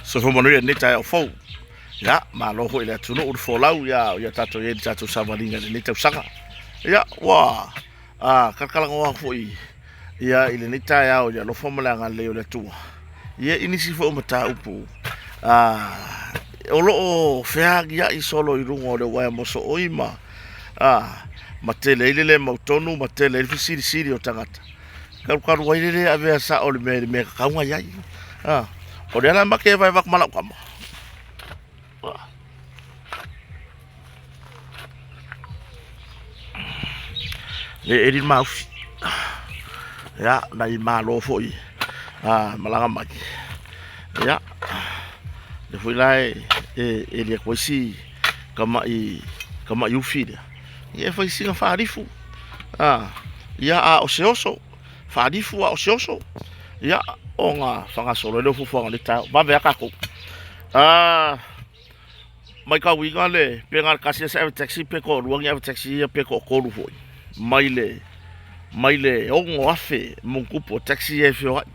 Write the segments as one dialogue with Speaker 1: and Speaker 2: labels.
Speaker 1: Soifua manuia i lenei taeao fou. Ia, malo foi i le atunuu le folau ia ia tatou i ai i le tatou savaliga i lenei tausaga. Ia, ua a talatalanoa atu foi ia i lenei taeao i le alofa ma le agalelei o le Atua. Ia i nisi foi o mataupu a o lo o feagiai solo i luga o le uaea mosooi ma a ma tele ai le le mautonu ma tele ai le fesilisili o tagata. Talu ai le le avea sao o le mea i le mea e tatau ona i ai. A, o lea la ma te vaevae atu ma lau tama. Le eli le maufi. Ia, nai malo foi a malaga mai. Ia, lea foi la e eli atu ai si tamai ufi lea. Ia e fai sina faalifu. A, ia a o se oso, faalifu a o se oso. Ia, ona faagasolo ai lea o fuafuaga o lenei taeao. Vave lava tatou. Matauina le pe na o le tasi lava se ave taxi pe toalua ni ave taxi ia pe toatolu foi mai le mai le 6,000 ma ona tupu o taxi ia e feoai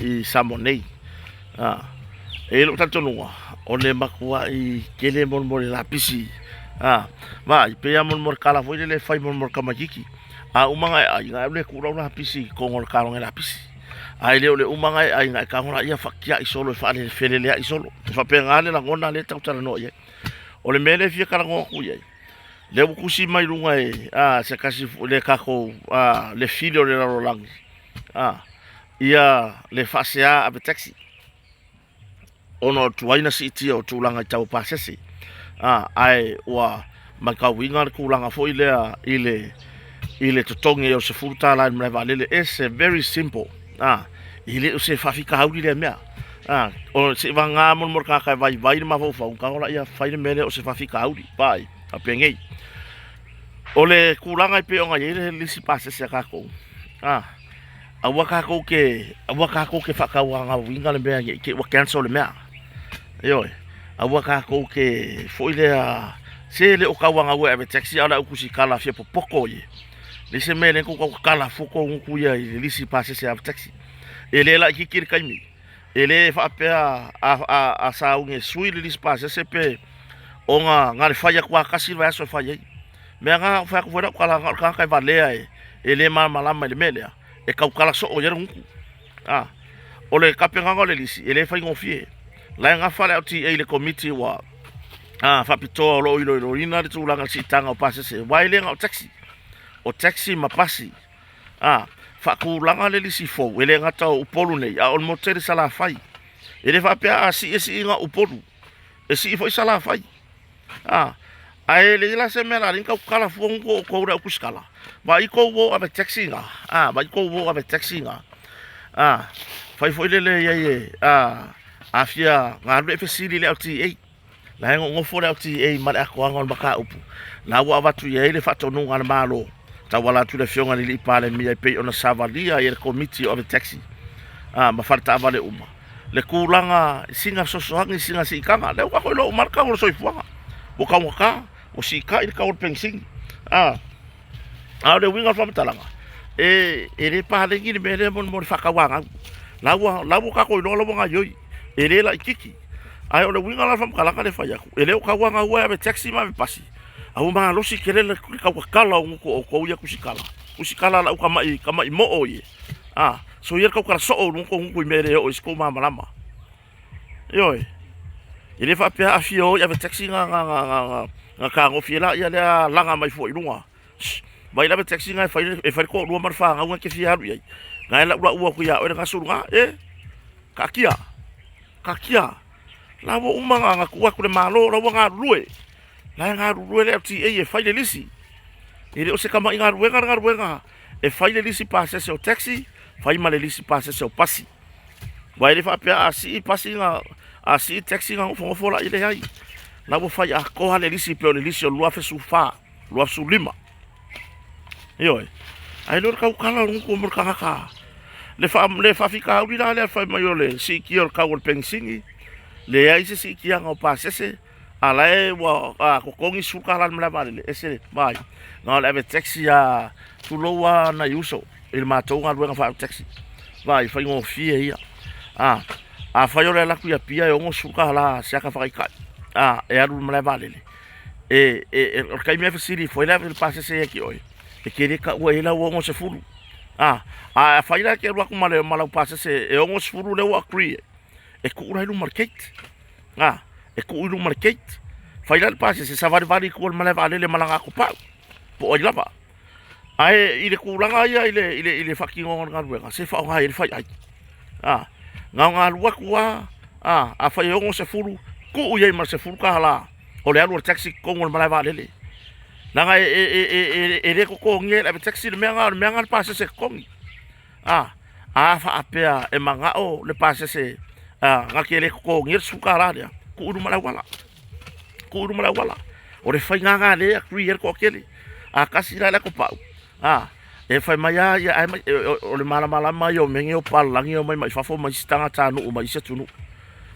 Speaker 1: i Samoa nei. E i ai lou talitonuga o le matuai tele mo le lapisi, vaai pei lava mo le tala foi lele e fai mo le tamaititi, a uma ona e ai ona e alu lea e tuu lau lapisi i totonu o le kaloga lapisi. Ae le o le uma ona e ai ona e tago lea fatiai solo e faafeleleai solo. E faapena le lagona lea e tau talanoa i ai. O le mea lea e fia talanoa atu i ai, lea ua tusi mai luga e se tasi foi le tatou le fili o le lalolagi ia le faasea ave taxi ona o le tuai ona siitia o tulaga i tau o pasese. Ae ua matauina le tulaga foi lea i le i le totogi o le $10 i le malae vaalele. It's a very simple. E le o se faafitauli lea mea. O seivagana mo le tagata e vaivai le mafaufau, tago lea fai le mea lea o se faafitauli. Vaai, faapenei. O le tulaga e pei ona i ai le lisi pasese a tatou, aua tatou te aua tatou te faatauagauina le mea ne i te i ua cancel le mea. Ioe, aua tatou te foi lea se le o tauagaua e ave taxi a o le au tusitala fia popoto ia. Leai se mea e le tou tau tatala fua tou gutu ia i le lisi pasese ave taxi. E le laitiiti le taimi. E le faapea a sauni e sui le lisi pasese pe ona na o le fai atu lava tasi le vaiaso e fai ai. Mea na ou fai atu foi lau tala na o le tagata e valea e le malamalama i le mea lea, e tautala soo i ai le gutu. O le tapenaga o le lisi, e le faigofie. La e gafa le LTA i le komiti ua faapitoa o lo o iloiloina le tulaga i le siitaga o pasese, aua e le na o taxi, o taxi ma pasi. Faatulaga le lisi fou, e le gata o Upolu nei, a o le motu tele i Salafai. E le faapea a sii e sii na o Upolu, e sii foi Salafai. Ae leai la se mea la tau kala fua ngo outou le au tusikala. Vaai tou o ave taxi na. Vaai tou o ave taxi na. Fai foi lele i ai e a fia galulue e fesili i le LTA. La e nonofo le LTA ma le atoaga o le mataupu. La ua avatu i ai le faatonuga a le Malo tauala atu i le Afioga i le Alii Palemia e pei ona savalia ai e le Komiti o Ave Taxi ma faletaavale uma le tulaga i sina fesoasoani i sina siitaga. Lea ua tatou iloa uma lava le tau o le soifuaga, ua taugata, ua siitai le tau o le penisini. A o le uiga o le faamatalaga, e le paleni le mea lea mo le faatauanau. La ua la ua tatou iloa la ua gaoioi, e le laitiiti. Ae o le uiga la o le faamatalaga lea e fai atu, e le o tauanaua e ave taxi ma ave pasi, a ua malosi tele le tautatala o gutu o outou ia tusitala, tusitala a lau tamai moo ia. A, soia le tautala soo i luga o tou gutu i mea e le oo i ai se tou malamalama. Ioe. E le faapea a fia o i ave taxi na fetagofi ai laia lea laga mai fua i luga. Vaai le ave taxi na e fai e fai le toalua ma le fanau na e te fia alu i ai. Na e laulau atu ia oe le gasu lena. E, taatia, taatia. La ua uma ona tuu atu i le Malo, la ua galulue. La e galulue le LTA e fai le lisi. E le o se tamai galuega le galuega e fai le lisi pasese o taxi, fai ma le lisi pasese o pasi. Aua e le faapea a sii pasi na, a sii taxi na nofonofo lea, leai. La ua fai atoa le lisi pei o le lisi o le 2014, 2015. Ioe. Ae le o le tautala o le gutu mo le tagata. Le, fa, le faafitauli la lea fai mai o le siitia o le tau o le penisini, leai se siitiaga o pasese, a la e ua totogi $10 le malae vaalele, ese le vaai. Na o le ave taxi a tulou lava nai uso i le matou galuega faa-taxi. Vaai, faigofie ia. Afai o le alu atu i Apia e $60 se ata faataitai, a, e alu i le malae vaalele. O le taimi e fesili ifo ai le pasese ia te oe, e te le taua i ai lau 60. A afai la e te alu atu ma lau pasese e 60 lea ua agree ai, e tuu la i luma o le gate. A, e tuu i luma o le gate. Fai la le pasese, savalivali i tua i le malae vaalele ma lana atopau, po o ai lava. Ae i le tulaga ia i le faatinoga o le galuega, se faaaoga i ai le faiai. A, na ona alu atu lava, a, afai e 60, tuu i ai ma le $10 o le alu a le taxi i totonu o le malae vaalele. Leaga e le totogia e le ave taxi le mea lena, o le mea lena a le pasese e totogi. A, a faapea e manao le pasese na te le totogia le $10 lea, tuu i luma o le auala, tuu i luma o le auala. O le faiga lena lea e agree ai le toatele. A tasi la le atopau, a, e fai mai lava ia, ae o le malamalama ia o mea nei o papalagi e omai mai fafo ma isi tagatanuu mai isi atunuu.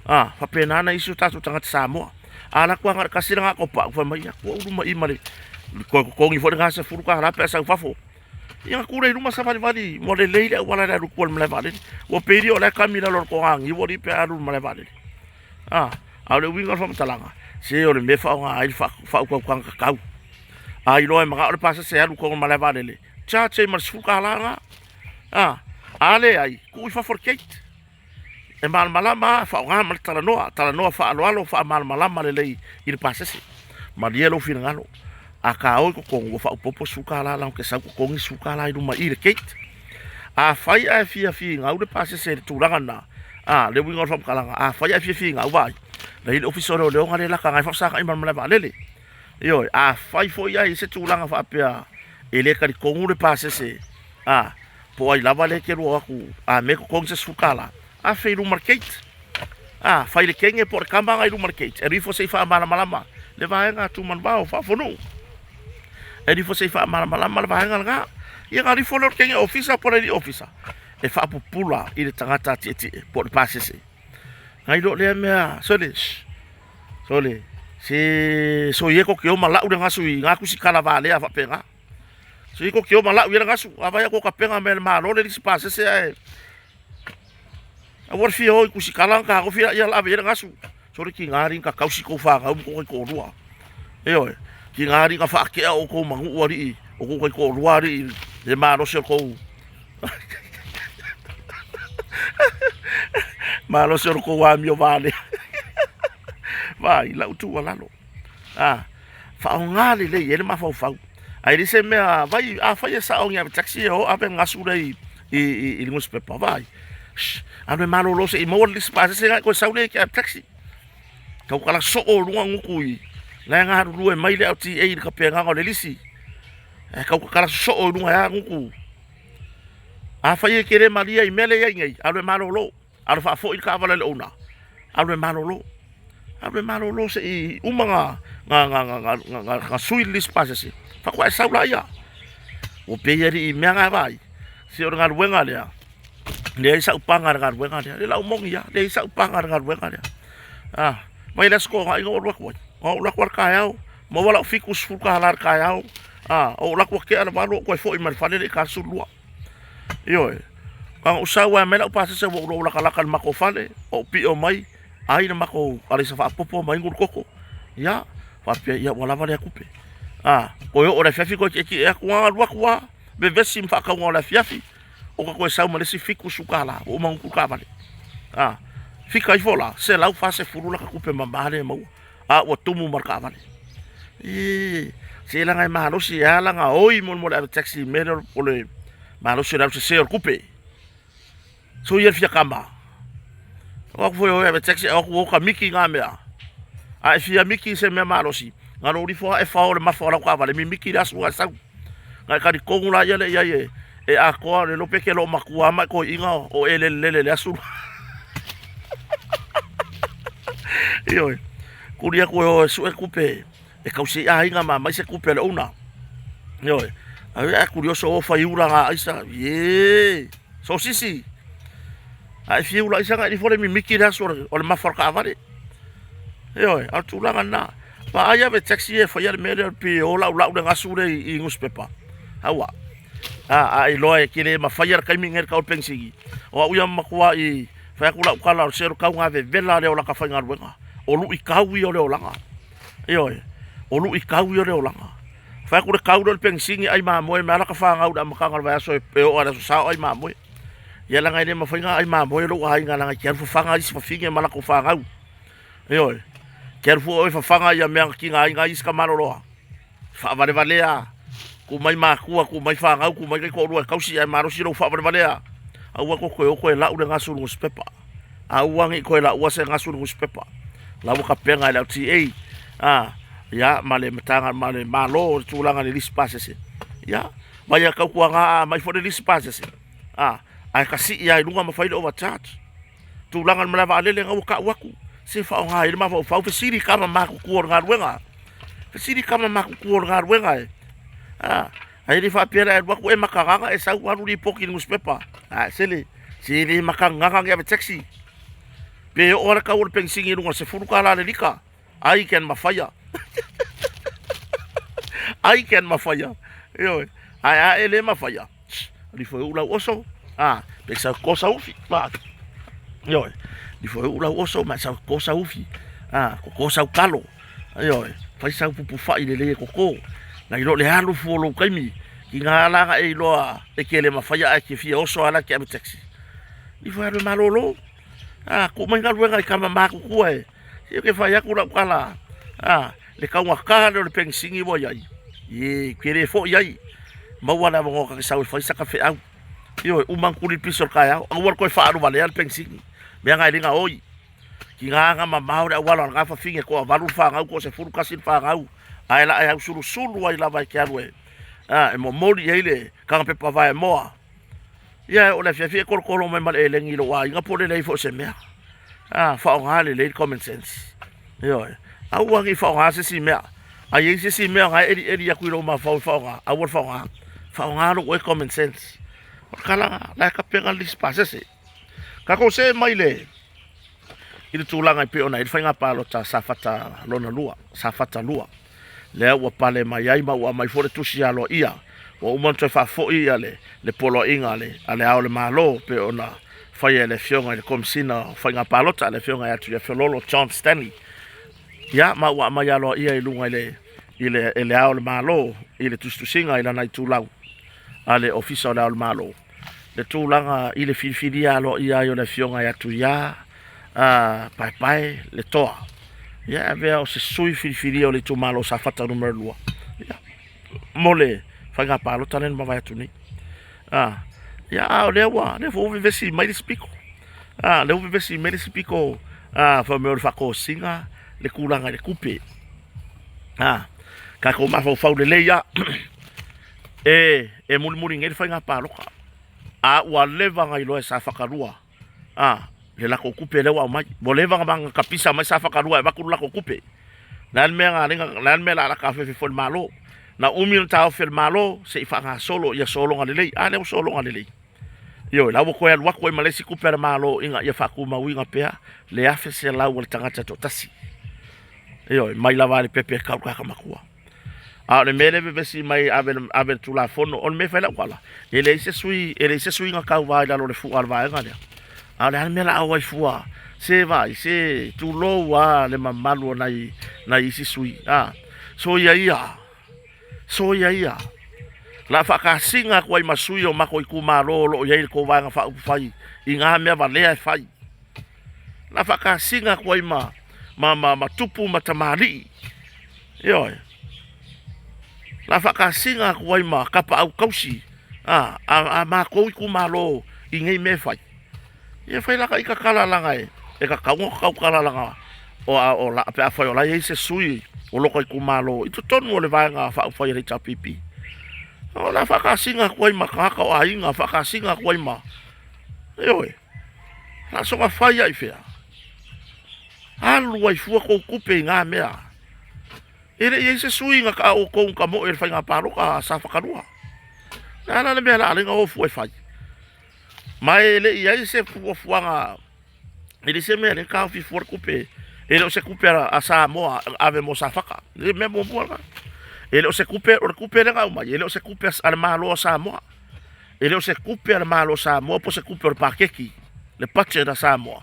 Speaker 1: A, faapena nai isi o tatou tagata Samoa. A alu atu lava na o le tasi lana atopau, fai mai, ia, ua ou luma i i ma le toe totogi foi lena $10 pe a sau i fafo. Ia na tu lea i luma savalivali ua lelei le auala i le alu i tua i le malae vaalele. Ua pei o la e kami i lalo o le togagiu alii pe a alu i le malae vaalele. A, a o le uiga o le faamatalaga, se o le mea e faaaoga ai le faautautaga tatau. A iloa e manao le pasese e alu i totonu o le malae vaalele, charge ai ma le $10 lena. A, a leai, tuu i fafo o le gate. E malamalama lava, faaaoga ma le talanoa, talanoa faaaloalo, faamalamalama lelei i le pasese. Malie lou finagalo, a ta o i totonu ua faaopoopo le $10 leaga ou te sau totogi le $10 i luma i i le gate. Afai ae fia finau le pasese i le tulaga lena, a, le uiga o le faamatalaga, afai ae fia finau, vaai, la e i ai le Ofisa o Leoleo na le lata na e faafesagai ma le malae vaalele. Ioe, afai foi ae i ai se tulaga faapea e le talitonu le pasese, a, po o ai lava lea e te lua o atu a mea e totogi se $10, afe i luma o le gate. A, fai le kenge po o le kama na i luma o le gate, alu ifo se i faamalamalama le vaega a Tumanuvao o Faafonuu. Alu ifo se i faamalamalama le vaega lena. Ia ona alu ifo lea o le kenge ofisa po o le alii ofisa e faapupula i le tagata tietie po o le pasese. Nai lo lea mea, sole, sole, se soia ko ke oma lau le gasu i ngā kusi kalavalea faapena. Soia ko ke oma lau i le gasu, a vai ko kapenga me le malo le lisi pasese ae aua le fia o i kusikala ka tagofi ia la ave i ai le gasu. Sole tiga alii na tausi tou fanau ma tou taitoalua. Ioe, tiga alii na faatea outou ma nuu alii o tou taitoalua alii i le malosi o tou malosi o le tou amio valea. Vaai, lau tuualalo, a, faaaoga lelei ai le mafaufau. Ae le se mea, vai, afai e sao ni ave taxi e o ave le gasu lea i le nusipepa, vaai, alu e malolo se i maua le lisi pasese na e toe sau lea e te ave taxi. Tautala soo i luga gutu i la e galulue mai le LTA i le tapenaga o le lisi. Ae tautatala sosoo i luga e a gutu. Afai e te le malie i mea lea e i ai nei, alu e malolo. Alu faafoi le taavale a le owner, alu e malolo. Alu e malolo se i uma na sui le lisi pasese, faatoa e sau laia. Ua pei alii i mea na e vaai, se o le galuega lea, leai sau paga i le galuega lea. Le lau moni lava, leai sau paga i le galuega lea. A, mai le Aso Toonai na ou alu atu ai, na ou alu atu lava i le taeao, maua lau $70 i le taeao, a, ou alu atu ua tea le 8 ou toe foi mai i le fale e le i ta le 12. Ioe, na ona ou sau lava e aumai lau pasese ua ou iloa ua latalata i le matou fale, ou pio mai, ai le matou alaisa faaopoopo ma inu le koko. Ia, faapea, ia ua lava lea tupe. A, toe oo i le afiafi toe tietie atu, na ona alu atu lava, vevesi ma faatauga o le afiafi, ou te toe sau ma le isi $70 ua uma ona gutu le taavale. A, fika ifo la, $140 lata tupe mama lea e maua, a ua tumu ma le taavale. E, se leaga e malosi, e ala ona oi mo le ave taxi i le mea lea o le malosi o le alu sese o le tupe. Soia le fia kama. O atu foi o ave taxi, o atu o ka miki ngā mea. A e fia miki i se mea malosi, ngā lou rifo a e fao le mafa o lau taavale, mimiki le asu a e sau. Ngai talitonu la ia le i ai e atoa le lope ke loo matua ma e toeaiina o e lelelele le asu. Ioe, kuli atu e o e sue tupe e tausi ai aiga ma aumai se tupe a le owner. Ioe, ae kuli oso o fai ula nga aisa, ie, sosisi. A e fia ula aisa ngai ifo le mimiki le asu o le mafa o le taavale. Ioe, a o le tulaga lena. Vaai ave taxi e faia le mea lea pe o laulau le gasu lea i newspaper. Aua. A iloa e ke le mafaia le taimi nei le tau o le penisini. O au ia matua i Fai atu lau tala, o se tauga vevela lea o lata faigaluega. O luitau ia o le olaga. Ioe, o luitau ia o le olaga. Fai atu le tau lea o le penisini ai mamoe ma ala ka fanau i le amataga o le vaiaso e oo lava i le aso Sa o ai mamoe. Ia leaga e le mafai ona ai mamoe lou aiga leaga e te alu fafaga isi fafine ma latou fanau. Ioe, te alu fua oe fafaga ia mea na tigaina ai isi tamaloloa. Faavalevalea, tuu mai matua, tuu mai fanau, tuu mai taitoalua e tausi ae malosi lou faavalevalea. Aua toe toe o toe lau le gasu i le nusipepa. Aua ne i toe laua se gasu i le nusipepa. La ua tapena e le LTA a ia ma le matagaluega ma le Malo le tulaga i le lisi pasese. Ia, mai a tautuana a aumai foi le lisi pasese, a ae tasii lava i luga ma fai le overcharge. Tulaga i le malae vaalele na ua tau atu, se faaaoga ai le mafaufau, fesili i tama matutua o le galuega. Fesili i tama matutua o le galuega e. A, ae le faapea la e alu atu e matagaga e sau alu lipoti i le nusipepa. A sele, se le matagaga ni ave taxi. Pe oo lava le tau o le penisini i luga o le $10 i le lita, ai ken mafaia. Ai ken mafaia. Ioe. Ae a e le mafaia, lifo e uu lau oso, a, pe sau ko sau ufi, a, ioe, lifo e uu lau oso ma e sau ko sau ufi, a, ko sau kalo, ioe, fai sau pupu fai lelei e koko, nai lo le alu fua o lou taimi, ki ngā ala na e iloa e ke le mafaia ae ke fia oso ala ke ave taxi. Lifo e alu e malolo, a, tuu mai galuega i tama matutua e, Se ke fai atu lau tala, a, le taugata lea o le penisini ua i ai, e te le foi ai, maua le avanoa ta te sau e fai saka feau. Ioe, uma ona tuli le pisi o le taeao, aua le toe faaalu valea le penisini, mea na e le gaoi. Tiga na mamao le auala o lena fafine, toavalu le fanau, toasefulu tasi le fanau, ae la e ausulusulu ai lava e te alu e, a, e momoli i ai le tagapepa vaemoa. Ia e oo i le afiafi e tolotolo mai ma le elegi i lou aiga po o le leai foi o se mea. A, faaaoga lelei le common sense. Ioe. Aua ne i faaaoga se isi mea. A i ai se isi mea o na e elieli atu i lou mafaufau e faaaoga, aua le faaaoga. Faaaoga lou oe common sense. O le tala lena, la e tapena le lisi pasese. Tatou see mai le i le tulaga e pei ona i ai le faiga palota Safata lona lua, Safata 2. Lea ua pale mai ai ma ua aumai foi le tusi aloaia ua uma ona toe faafoi ia le, le poloaiga a le, a le Ao o le Malo pei ona faia e le Afioga i le Komesina o Faiga Palota, le Afioga ia Tuiafiololo John Stanley. Ia, ma ua aumai aloaia i luga i le, i le, e le Ao o le Malo i le tusitusiga i lana itulau a le Ofisa o le Ao o le Malo. Le tulaga i le filifilia aloaia ai o le Afioga ia Tuia a Paepae le Toa. Ia e avea o se sui filifilia o le itumalo o Safata Nu.2. Ia, mo le faiga palota lea na mavae atu nei. A, ia, a o lea ua, lea foi ua vevesi mai le isi pito. A, lea ua vevesi mai le isi pito, a, fai mai o le faatosina le tulaga i le tupe. A, tatou mafaufau lelei lava. E mulimuli nei le faiga palota, a ua leva ona iloa e Safata 2 a, le latou tupe lea ua aumai. Ua leva ona tapisa mai Safata 2 e avatu le latou tupe. O le a le mea na ala ai o le a le mea o le a taofiofi foi e le Malo. Na umi ona taofi e le Malo se i faagasolo ia sologa lelei. A lea ua sologa lelei. Ioe, la ua toe alu atu ai ma le isi tupe a le Malo ina ia faatumauina pea le $1,100 a le tagata e toatasi. Ioe, mai lava i le pepe e tau i le tagata matua. A o le mea lea e vevesi mai e ave, ave le Tulafono, o le mea e fai lau tala, e leai se sui, e leai se suiga tauva i lalo o le fua a le vaega lea. A o le a le mea la au ai fua? Se vaai, se tulou lava le mamalu o nai, nai isi sui. A, soia ia, soia ia. La faakasina atu ai ma sui o matou itumalo o lo o i ai le tou Vaega Faaupufai i na mea valea e fai. La faakasina atu ai ma, ma, ma, ma tupu ma tamalii. Ioe. La faakasina atu ai ma tapaau tausi a, a, a matou itumalo i nei mea e fai. Ia fai la ita tala laga e, e tatau ona tautala laga o, a, o la, pe afai o la e i ai se sui o lota itumalo i totonu o le Vaega Faaupufai a le HRPP. O le a faakasina atu ai ma tagata o aiga, faakasina atu ai ma, ioe, la soga fai ai fea. Alu ai fua kou tupe i ngā mea. E le i ai se sui na ka outou ka moe i le faiga palota a Safata 2. Le a la le mea la ala ai ona o fua e fai? Ma e le i ai se fuafuaga, e le se mea le taofi fua le tupe, e le o se tupe a Samoa ave mo Safata. Le mea muamua lena. E le o se tupe, o le tupe lea na aumai, e le o se tupe a le Malo o Samoa. E le o se tupe a le Malo o Samoa po o se tupe o le paketi. Le budget a Samoa,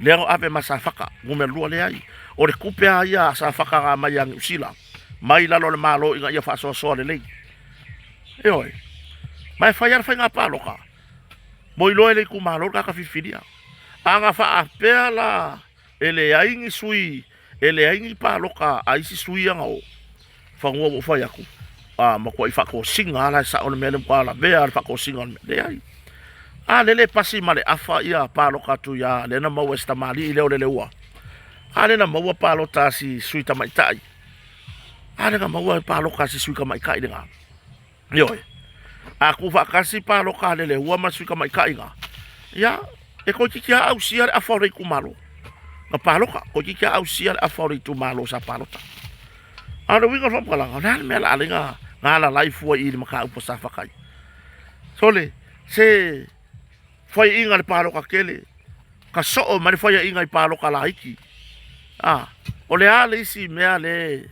Speaker 1: lea na ave ma Safaka, numera lua leai. O le tupe a ia a Safaka na aumai ia Niu Sila, mai lalo o le Malo ina ia faasoasoa lelei. Ioe. Ma e fai lava le faiga palota, mo iloa e le itumalo le tagata filifilia. A na faapea la e leai ni sui, e leai ni palota a isi sui ia na o, fanua ua ou fai atu, a matuai faatosina lava la e sao le mea lea, matua lavea lava le faatosina o le mea. Leai. A lele e pasi ma le afa ia palota atu ia lea na maua e si tamalii lea o Leleua. A lea na maua palota a si sui tamaitai. A lea na maua palota a si sui tamaitai lena. Ioe. A tuufaatasi palota a Lelehua ma le sui tamaitai na, ia, e toeitiiti lava ausia le afa o le itumalo na palota. Toeitiiti lava ausia le afa o le itumalo sa palota. A o le uiga o le faamatalaga, o le a le mea o le a ala ai ona alalai fua i i le mataupu a Safata ia? Sole, se faiaina i le palota tele, ka soo mai le faiaina i palota laiti. A, o le a le isi mea le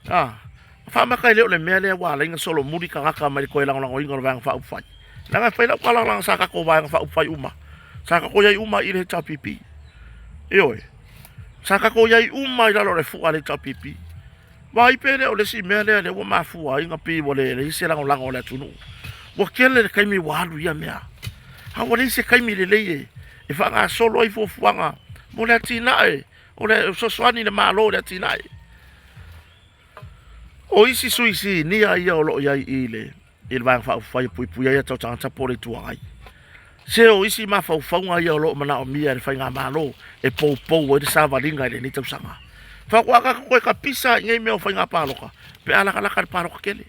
Speaker 1: A, faamata e le o le mea lea ua ala ai ona solomuli tagata mai le toe lagolagoina o le Vaega Faaupufai. Leaga e fai lau tala leaga sa tatou Vaega Faaupufai uma, sa tatou i ai uma i le HRPP. Ioe, sa tatou i ai uma i lalo o le fua a le HRPP. Vaai pe le o le isi mea lea lea ua mafua ai ona pei ua leai se lagolago a le atunuu. Ua tele le taimi ua alu i ia mea, a ua leai se taimi lelei e faagasolo ai fuafuaga mo le atinae o le fesoasoani i le Malo i le atinae. O isi sui sinia ia o lo o i ai i le i le Vaega Faaupufai e Puipuia ai o tatou tagata po o le Itu Agai. Se o isi mafaufauga ia o lo o manaomia e le Faigamalo e poupou ai le savaliga i lenei tausaga. Faatoa tatou toe tapisa i nei mea o faiga palota pe a latalata le palota tele.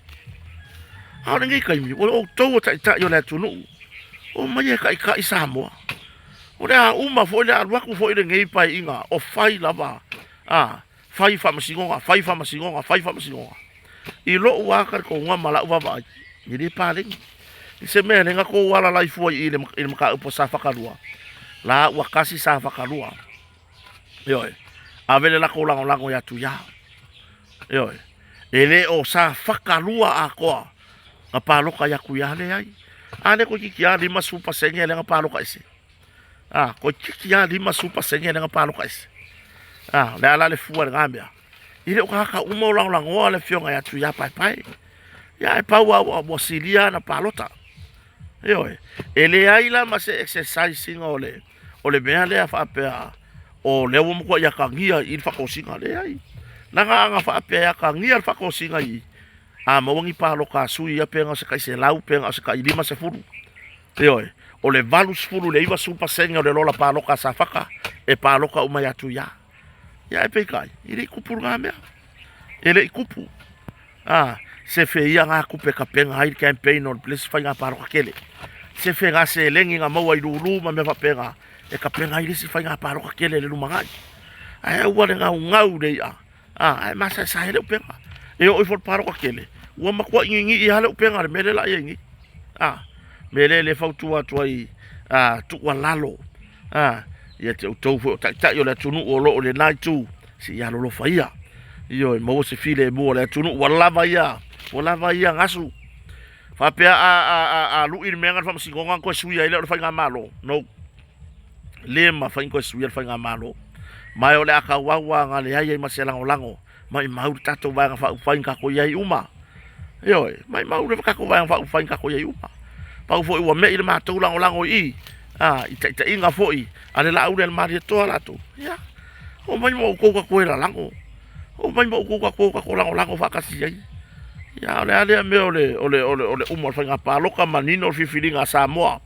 Speaker 1: A o lenei taimi, o outou o taitai o le atunuu, omai e taitai Samoa. O le a uma foi le alu atu foi lenei Paeaiga o fai lava a fai faamasinoga, fai faamasinoga, fai faamasinoga. I lou lava talitonuga ma lau vaavaai, e le paleni. I se mea lea na tou alalai fua i i le mataupu a Safata 2, la ua tasi Safata 2. Ioe, ave le latou lagolago ia Tuia. Ioe, e le o Safata 2 atoa na palota ia Tuia, leai. A lea toeitiiti lava 50% lea na palota ese. A, toeitiiti lava 50% lea na palota ese. A, o le a la le fua i lena mea? E le o tagata uma o lagolagoa le afioga ia Tuia Paepae. Ia ae pau lava ua silia ana palota. Ioe, e leai la ma se exercise ina o le o le mea lea faapea o lea ua matuai atagia i le faatosina. Leai. Leaga ana faapea e atagia le faatosina i i, a maua ni palota a sui ia pe na o se tai 100 pe na o se tai 50. Ioe, o le 80 i le 90% o le lola palota a Safata e palota uma ia Tuia. Ia ae peitai, e le i tupu lena mea. E le i tupu. A, sefe ia ngā kupe tapena ai le campaign o le isi faiga palota tele. Sefe ngā seleni na maua i lulu ma mea faapena e tapena ai le isi faiga palota tele i le lumanai. Ae aua le gaugau le i'a. A, ae masaesae le upega. E oo ifo i le palota tele, ua matuai niinii lava le upega i le mea lea o le a i ai nei. A, mea lea e fautua atu ai, a, tuualalo, a, ia te outou foi o taitai o le atunuu o lo o i lena itu, se i alolofa ia. Ioe, maua se filemu o le atunuu, ua lava ia, ua lava ia gasu. Faapea a, a, a, a lui le mea na le faamasinoga ona toe sui ai lea o le faigamalo. No. Le mafai ona toe suia le faigamalo. Ma o le a tauau lava na leai ai ma se lagolago, maumau le tatou Vaega Faaupufai na tatou i ai uma. Ioe, maumau le tatou Vaega Faaupufai na tatou i ai uma. Pau foi ua me'i le matou lagolago i i, a, i taitaiga foi a le Laauli a le Malietoa latou. Ia, omai ma outou tatou e lalago. Omai ma outou tatou tatou lagolago faatasi ai. Ia, o le a lea mea o le, o le, o le, o le uma o le faiga palota manino le filifiliga a Samoa.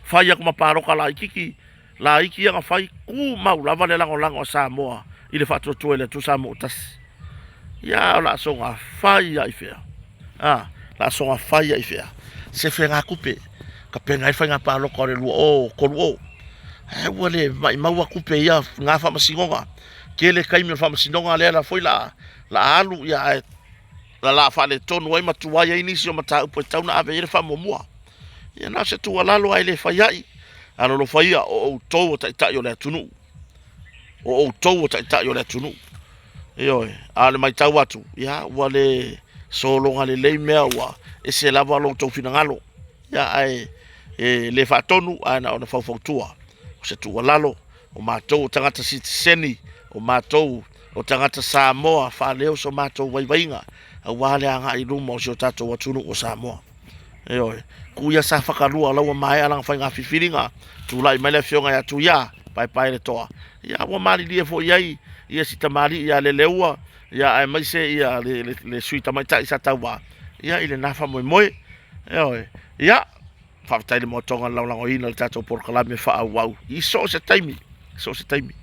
Speaker 1: Fai atu ma palota laititi, laiti ia na fai, tumau lava le lagolago a Samoa i le faatuatua i le Atua Samoa ua tasi. Ia, o le a soga fai lava i fea? A, le a soga fai lava i fea? Se fegatupe, tapena ai le faiga palota o le 2030. Ae ua le maumau tupe i ia na faamasinoga. Tele taimi o le faamasinoga lea la foi la la alu ia ae la la faaletonu ai ma tuai ai nisi o mataupu e tatau ona ave i ai le faamuamua. Ia na o se tuualalo ae le fai ai. Alolofa ia, o outou o taitai o le atunuu. O outou o taitai o le atunuu. Ioe, a o le matau atu, ia ua le sologa lelei mea ua ese lava lo outou finagalo. Ia ae e le faatonu ae na ona faufautua. O se tuualalo, o matou o tagata sitiseni, o matou o tagata Samoa, faaleo so matou vaivaiga aua le agai i luma o si o tatou atunuu o Samoa. Ioe, ku ia sa fakalua la ua maea lana faiga filifiliga, tulai mai le afioga ia Tuia, paepae le toa. Ia ua malilie foi i ai ia si tamalii ia Leleua, ia aemaise ia le sui tamaitai sa tauva, ia i lena faamoemoe. Ioe, ia faafetai i le moatoga le lagolagoina o le tatou polokalame faaauau i so o se taimi, so o se taimi.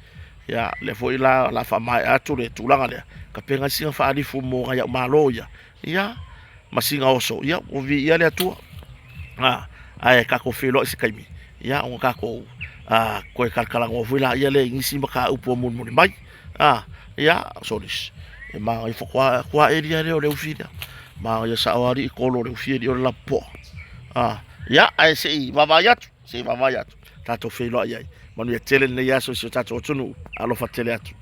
Speaker 1: Ia, lea foi la o le a faamaea atu le tulaga lea, tapena ai sina faalifu mo nai au malo ia, ia, ma sina oso, ia, ua viia le Atua. A, ae tatou feiloai i se taimi, ia, ona tatou toe talatalanoa foi laia lea i nisi mataupu e mulimuli mai. A, ia, solis, e manaia faatoa faatoa eli lava lea o le ufi lea. Manaia sao lava alii tolo o le ufi e le o le lapopoa. A, ia, ae se i vaavaai atu, se i vaavaai atu, tatou feiloai ai. Manuia tele lenei aso i si o tatou atunuu. Alofa tele atu.